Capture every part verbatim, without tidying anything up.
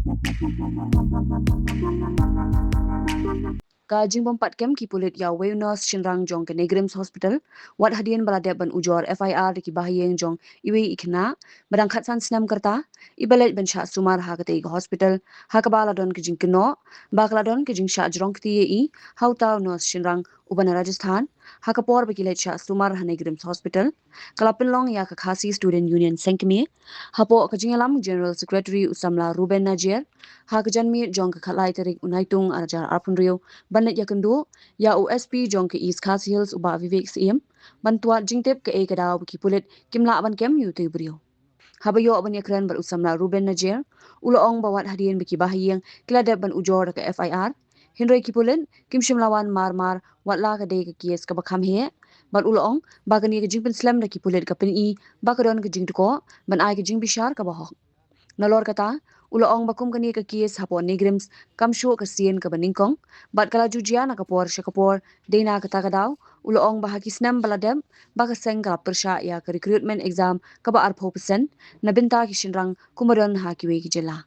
Ka jingbym pat kem ki pulit ïa uwei u nurse shynrang jong ka NEIGRIHMS Hospital, wat hadien ba la dep ban ujor F I R da ki bahaïing jong iwei i khynnah ba dang khatsan snem ka rta, iba leit ban shah sumar ha katei ka hospital, ha kaba la don ka jingkynnoh ba ka la don ka jingshah jrong kti ïa i ha uta u nurse shynrang uba na Rajasthan, ha ka por ba ki leit shah sumar ha NEIGRIHMS Hospital. Ka la pynlong ïa ka Khasi Student Union seng kmie hapoh ka jingïalam General Secretary u samla Ruben Najiar, ha ka janmiet jong ka khatlai tarik u Naitung arhajar arphew hynriew, ban leit ïakynduh ïa u S P jong ka East Khasi Hills u Bah Vivek Syiem, ban twad jingtip kaei ka daw ba ki pulit kim lah ban kem ïa utei u briew. Haba ïoh ban ïakren bad u samla Ruben Najiar, u la ong ba wat hadien ba ki bahaïing ki la dep ban ujor da ka F I R, hynrei ki pulit kim shym la wan mar mar wat la ka dei ka case kaba kham heh, bad u la ong ba kane ka jingpynslem da ki pulit ka pyni ba ka don ka jingtkoh ban ai ka jingbishar kaba hok. Nalor kata, u la ong ba kum kane ka case hapoh NEIGRIHMS kam shuh ka sien kaba nyngkong, bad ka la ju jia na ka por sha ka por, dei na kata ka daw u la ong ba ha ki snem ba la dep, ba ka seng ka la pyrshah ïa ka recruitment exam kaba arphew percent na bynta ki shynrang kumba don ha kiwei ki jylla.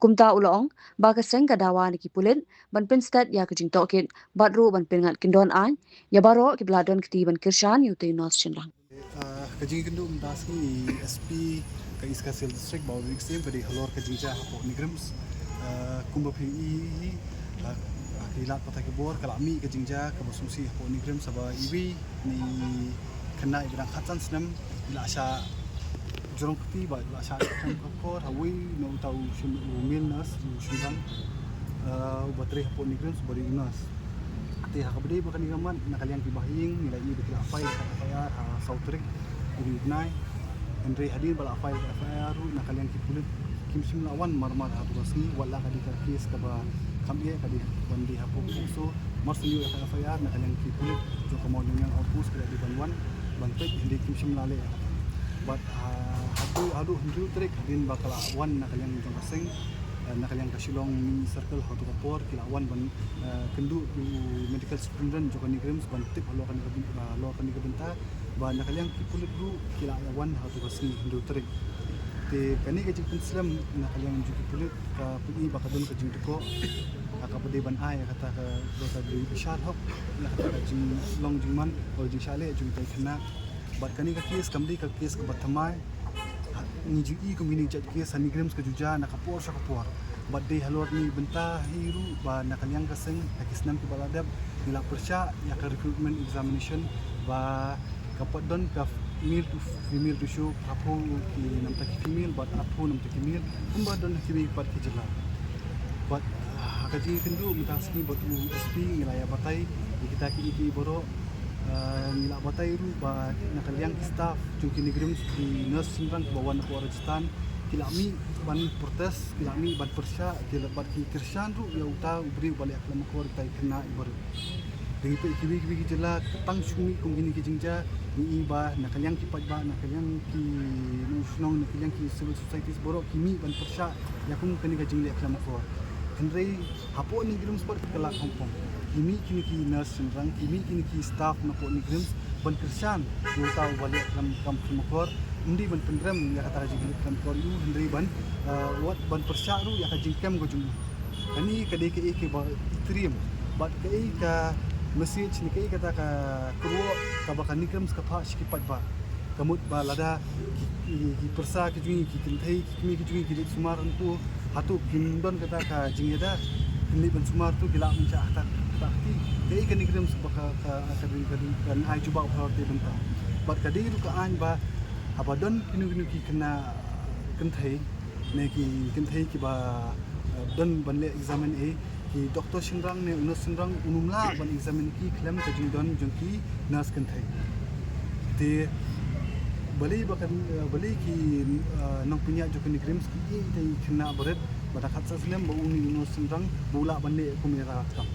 Kumta u la ong ba ka seng ka dawa na ki pulit ban pynsted ïa ka jingtohkit bad ruh ban pynngat kyndon aiñ ïa baroh kiba la don kti ban kyrshan ïa utei u nurse shynrang. Ah, ka jingkynduh mynta sngi, S P ka East Khasi Hills District, Bah Vivek Syiem, ka dei halor ka jingjia hapoh NEIGRIHMS. Ah, kumba phi i, i, ah, ah, ki lad pathai khubor, ka la mih ka jingjia kaba sngewsih hapoh NEIGRIHMS, haba iwei na i khynnah iba dang khatsan snem i la shah jrong kti bad i la shah khlem khapkor ha uwei na uta u shyn-, u male nurse, u shynrang, ah, uba trei hapoh NEIGRIHMS, uba dei u nurse. Te ha kaba dei ba kane ka mat, na ka liang ki bahaïing ngi la ïohi ba ki la file ka F I R ha saw tarik u bnai. Hynrei hadien ba la file ka F I R ruh, na ka liang ki pulit kim shym la wan mar mar ha tu ka sngi, wat la ka dei ka case kaba kham eh, ka dei ban dei hapoh POCSO. Mar shu ïoh ïa ka F I R, na ka liang ki pulit jong ka Mawlynnong Outpost ki la dei ban wan ban peit, hynrei kim shym la leh. Bad, ah, haduh, haduh hynriew tarik hadien ba ka la wan na ka liang jong ka seng, eh, na ka liang ka Shillong Mini Circle, ha tu ka por ki la wan ban, eh, kynduh u Medical Superintendent jong ka NEIGRIHMS ban tip halor kane ka byn-, halor kane ka bynta, ba na ka liang ki pulit ruh ki la ïa wan ha tu ka sngi hynriew tarik. Te kane ka jingpynslem na ka liang jong ki pulit ka pyni ba ka don ka jingtkoh, ha kaba dei ban ai ïa kata ka, ka, ka bishar hok ïa kata ka jinglong jingman, ka jingshah leh jong kita ki khynnah. Bad kane ka case kam dei ka case kaba thymmai. Ha, ngi ju i kum kine ki jait case ha NEIGRIHMS ka ju jia na ka por sha ka por. Bad dei halor kane ka bynta hi ruh ba na ka liang ka seng ha ki snem kiba la dep ngi la pyrshah ïa ka recruitment examination ba ka pat don ka male to female ratio, arphew ki na bynta ki female bad arphew na bynta ki male, kumba don ha kiwei pat ki jylla. Bad, ah, ha ka jingïakynduh mynta sngi bad u S P ngi la ïa batai ïa kita kiei kiei baroh. Ah, ngi la batai ruh ba na ka liang ki staff jong ki NEIGRIHMS, ki nurse shynrang kiba wan na ka Rajasthan, ki la mih ban protest, ki la mih ban pyrshah, ki la, bad ki kyrshan ruh ïa uta u briew ba leh khlem akor ïa kita ki khynnah baroh. Te ngi peit kiwei kiwei ki jylla, tang shu mih kum kine ki jingjia, ngi i ba na ka liang ki paidbah, na ka liang ki nongshong shnong, na ka liang ki civil societies baroh ki mih ban pyrshah ïa kum kane ka jingleh khlem akor. Hynrei hapoh NEIGRIHMS pat ka la khongpong. Ki mih kine ki nurse shynrang, ki mih kine ki staff na hapoh NEIGRIHMS ban kyrshan ïa uta uba leh khlem, khlem, khlem akor. Ym dei ban pynrem ïa kata ka jingleh khlem akor ïa u, hynrei ban, eh, wat ban pyrshah ruh ïa ka jingkem ka jong u. Kane ka dei kaei kaba itriem bad kaei ka message ne kaei kata ka kyrwoh kaba ka NEIGRIHMS ka phah sha ki paidbah. Ka mut ba lada ki, ki, ki pyrsa ki jong ngi, ki kynthei, ki kmie ki jong ngi ki leit sumar hangto, hato kim don kata ka jingïada, kin leit ban sumar to, ki lah ban shah ktah, ktah kti. Kaei ka NEIGRIHMS ba ka, ka, ka, ka, ka, ka ai jubab halor te bynta. Bad ka dei ruh ka aiñ ba haba don kino kino ki khynnah kynthei ne ki kynthei kiba, eh, don ban leh exam ne ki doktor shynrang ne u nurse shynrang un ym lah ban exam ïa ki khlem ka jingdon jong ki nurse kynthei. Te balei ba kan, eh, balei ki, eh, nongpynïaid jong ka NEIGRIHMS ki ïeit ïa ki khynnah barit ba dang khatsan snem ba une u nurse shynrang ba u lah ban leh kum ïa ka kam.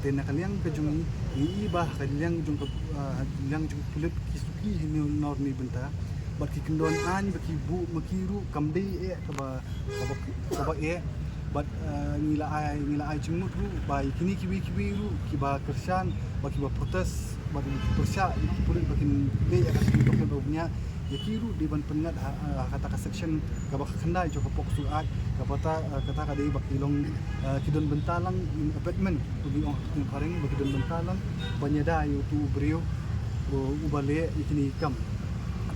Te na ka liang ka jong ngi, ngi i ba ha ka liang jong ka, eh, liang jong ka pulit ki suki hi ne nor ne bynta. Bad ki kyndon aiñ ba ki buh ma ki ruh kam dei eh kaba, kaba, kaba eh. Bad, eh, ngi la ai, ngi la ai jingmut ruh ba ïa kine kiwei kiwei ruh kiba kyrshan bad kiba protest bad ki pyrshah ïa ki pulit ba kin leh ïa ka jingthoh ka bniah, Ïa ki ruh dei ban pynngat ha, ha kata ka section kaba khyndai jong ka POCSO Act, kaba ta, kata ka dei ba ki long, eh, ki don bynta lang in abetment, u dei ong ha ka ktien phareng, ba ki don bynta lang ban ïada ïa utu u briew u, uba leh ïa kine ki kam.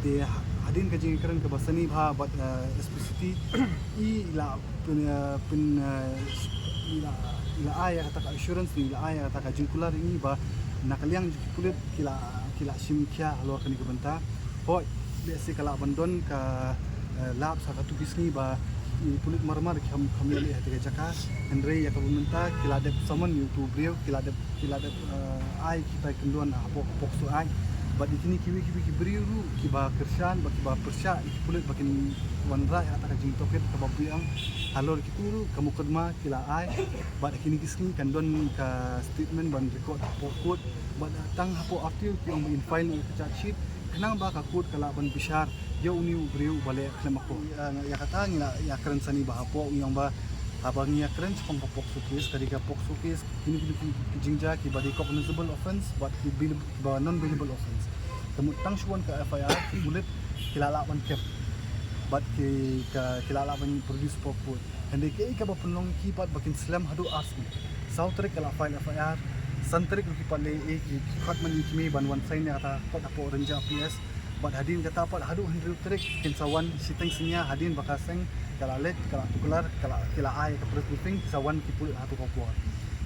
Te ha, hadien ka jingkren kaba sani bha bad, eh, S P C T, i la pyn, eh, pyn, eh, i la, i la ai ïa kata ka assurance, i la ai ïa kata ka jingkular ïa ngi ba na ka liang jong ki pulit ki la, ki la shim khia halor kane ka bynta. Hooid, lehse ka lah ban don ka, eh, lapse ha katto ki sngi ba i pulit marmar ki kham, kham ïaleh ha kata ka jaka. Hynrei ïa kaba mynta ki la dep summon ïa utu u briew, ki la dep, ki la dep, eh, ai kita ki kyndon hapoh ka POCSO Act. Bad ïa kine kiwei kiwei ki briew ruh kiba kyrshan bad kiba pyrshah ïa ki pulit ba kin wanrah ïa kata ka jingtohkit kaba biang halor kitu ruh ka mukotduma ki la ai. Bad ha kine ki sngi kan don ka statement ban record hapoh court. Bad tang hapoh R T O ki ong ba in file ïa ka charge sheet khnang ba ka court ka lah ban bishar ïa une u briew uba leh khlem akor. Ïa, ïa kata ngi la ïakren sani bha hapoh, ngi ong ba haba ngi ïakren shaphang ka POCSO case, ka dei ka POCSO case, kine kine ki, ki jingjia kiba dei cognizable offence bad ki bail-, kiba non bailable offence. Ka mut tang shu wan ka F I R, ki pulit ki la lah ban kem bad ki, ka, ki la lah ban produce hapoh court. Hynrei kaei kaba pynlong ïa ki pat ba kin slem haduh ar sngi. Saw tarik ka la file F I R, san tarik ruh ki pat leh, eh, ki, ki khot man ïa i kmie ban wan sign ïa kata khot hapoh Rynjah P S. Bad hadien kata pat haduh hynriew tarik kin sa wan shiteng synñia hadien ba ka seng ka la leit, ka la tuklar, ka la, ki la ai ka press briefing, ki sa wan ki pulit ha kato ka por.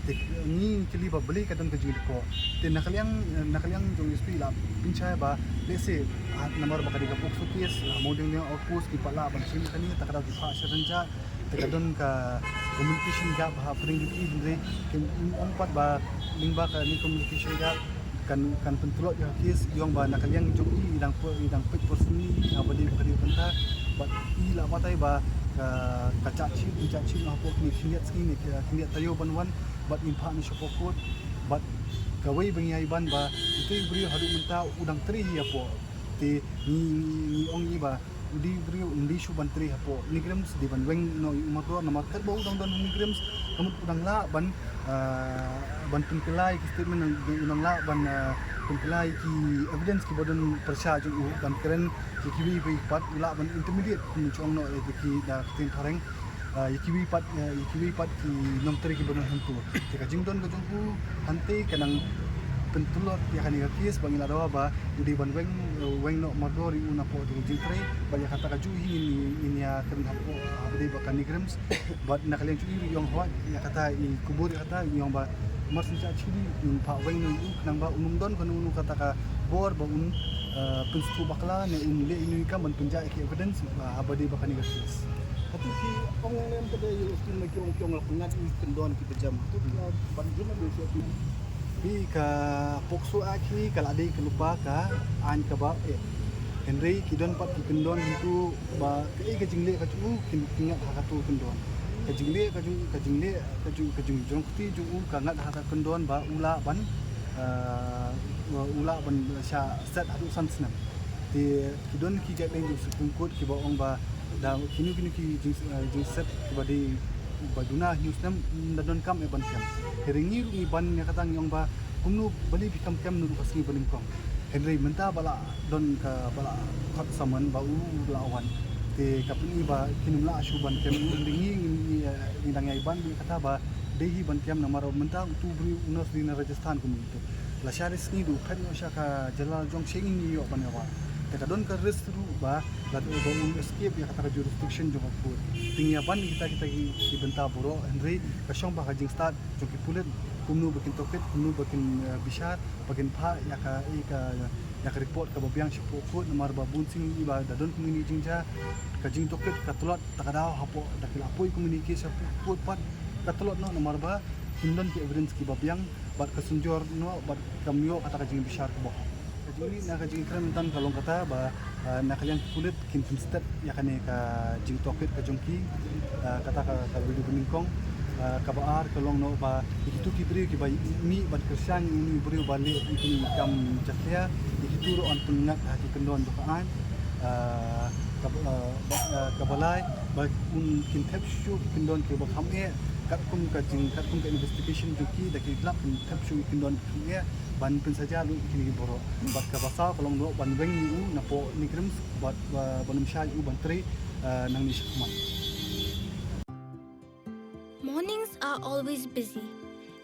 Te ngi ngi kylli ba balei ka don ka jingdukor. Te na ka liang, na ka liang jong S P la pynshai ba lehse, ah, namar ba ka dei ka POCSO case, ah, Mawdiangdiang outpost ki pat lah ban shim kane, te ka daw ki phah sha Rynjah, te ka don ka communication gap ha pdeng jong ki, hynrei kin ong pat ba lyngba kane communication gap kan, kan pyntlot ïa ka case, ïa ong ba na ka liang jong i, i dang poi, i dang peit personally ïa ba dei ba ka dei bynta. Bad i la batai ba ka, ka charge sheet, ka charge sheet hapoh kine khyndiat sngi ne, ka khyndiat taïew ban wan, bad in phah noh shapoh court. Bad kawei ba ngi ai ban ba uto u briew haduh mynta u dang trei hapoh. Te ngi, ngi, ngi ong i ba u dei u briew um dei shuh ban trei hapoh NEIGRIHMS, dei ban weng noh ïa u mardor, namar katba u dang don ha NEIGRIHMS ka mut u dang lah ban, ah, ban pynkylla ïa ki statement, u dang lah ban, ah, pynkylla ïa ki evidence kiba don pyrshah jong u, ban kren ïa kiwei pat, u lah ban intimidate, kum jong noh ïa ki, da ka ktien phareng. Ah, ïa kiwei pat, ah, ïa kiwei pat ki nongtrei kiba don hangto. Te ka jingdon ka jong u hangtei ka nang pyntlot ïa kane ka case ba ngi la dawa ba u dei ban weng, eh, weng noh mardor ïa u napoh jong ka jingtrei. Bad ïa kata kajuh hi ngin, ngin ïakren hapoh, ah, ba dei ba ka NEIGRIHMS. Bad na ka liang jong i ruh i ong hooid, ïa kata i kubur ïa kata i ong ba mar shen shah shili in phah weng noh ïa u khnang ba un ym don kano kano kata ka bor ba un, eh, pynsngewthuh bakla ne un leh ïa u kam ban pynjah ïa ki evidence, ah, ha ba dei ba kane ka case. Hato ki ong lem ka dei ïa u skim na ki ong ki ong la pyngngad ïa ki kyndon kiba jam. Hato ki la ban jam ne ki ong. Phi, ka POCSO Act hi ka la dei ka lypa ka aiñ kaba eh. Hynrei ki don pat ki kyndon hangto ba kaei ka jingleh ka jong u kin pyngngad ha kato kyndon. Ka jingleh ka jong, ka jingleh ka jong, ka jingjrong kti jong u ka ngat ha ka kyndon ba u lah ban, ah, u lah ban shah set haduh san snem. Te ki don ki guideline jong Supreme Court kiba ong ba da kino kino ki jing, eh, jingset kiba dei ba duna hynñiew snem, ym da donkam eh ban kem. Hynrei ngi ruh ngi ban ïa kata ngi ong ba kumno balei phi kham kem naduh ka sngi ba nyngkong. Hynrei mynta ba la don ka, ba la khot summon ba u la wan. Te ka pyni ba kin ym lah shuh ban kem, hynrei ngi, ngi, ngi, eh, ngi dang ïai ban ïa kata ba dei hi ban kem namar mynta utu u briew u nurse u dei na Rajasthan kumne. Lashai sngi da u phet noh sha ka jylla la jong sha ngi ngi ïoh ban ïa wad. Te ka don ka risk ruh ba lada ba un escape ïa kata ka jurisdiction jong ka court. Te ngi ïa ban kita kita ki, ki bynta baroh, hynrei ka shong ba ka jingstad jong ki pulit kumno ba kin tohkit, kumno ba kin, eh, bishar, ba kin phah ïa ka, ïa ka, ïa ka report kaba biang shapoh court namar ba bun sien i ba da don kumne ki jingjia, ka jingtohkit ka tlot, ta ka daw hapoh da ki la poi kumne ki case shapoh court pat ka tlot noh namar ba kim don ki evidence kiba biang. Bad ka synjor noh bad kam ïoh kata ka jingbishar kaba hok. Ka jingmih na ka jingkren mynta ka long kata ba, ah, na ka liang ki pulit kin pynsted ïa kane ka jingtohkit ka jong ki, ah, kata ka, ka video ba nyngkong, ah, kaba ar ka long noh ba ïa kitu ki briew kiba mih bad kyrshan ïa une u briew ba leh ïa kine ki kam jakhlia, ïa kitu ruh yn pynngat ha ki kyndon jong ka aiñ, ah, kaba, ah, ba, ah, kaba lai. ba un kin thep shuh kin don kiba kham eh, katkum ka jing, katkum ka investigation jong ki, da ki lap kin thep shuh kin don kham eh ban pynsaja ruh ïa kine ki baroh. Bad kaba saw ka long ruh ban weng ïa u napoh NEIGRIHMS bad, uh, ban ym shah ïa u ban trei, uh, nangne shakhmat. Mornings are always busy.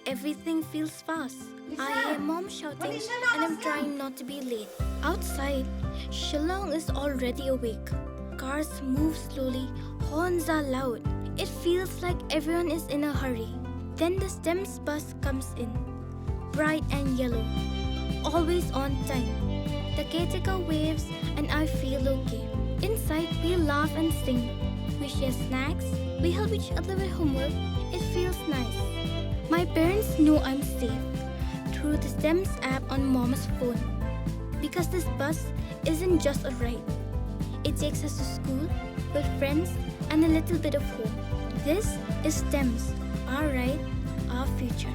Everything feels fast. I hear mom shouting and I'm trying not to be late. Outside, Shillong is already awake. Cars move slowly, horns are loud. It feels like everyone is in a hurry. Then the STEMS bus comes in. Bright and yellow. Always on time. The caretaker waves and I feel okay. Inside, we laugh and sing. We share snacks. We help each other with homework. It feels nice. My parents know I'm safe through the STEMS app on mom's phone. Because this bus isn't just a ride. It takes us to school, with friends, and a little bit of hope. This is STEMS, our ride, our future.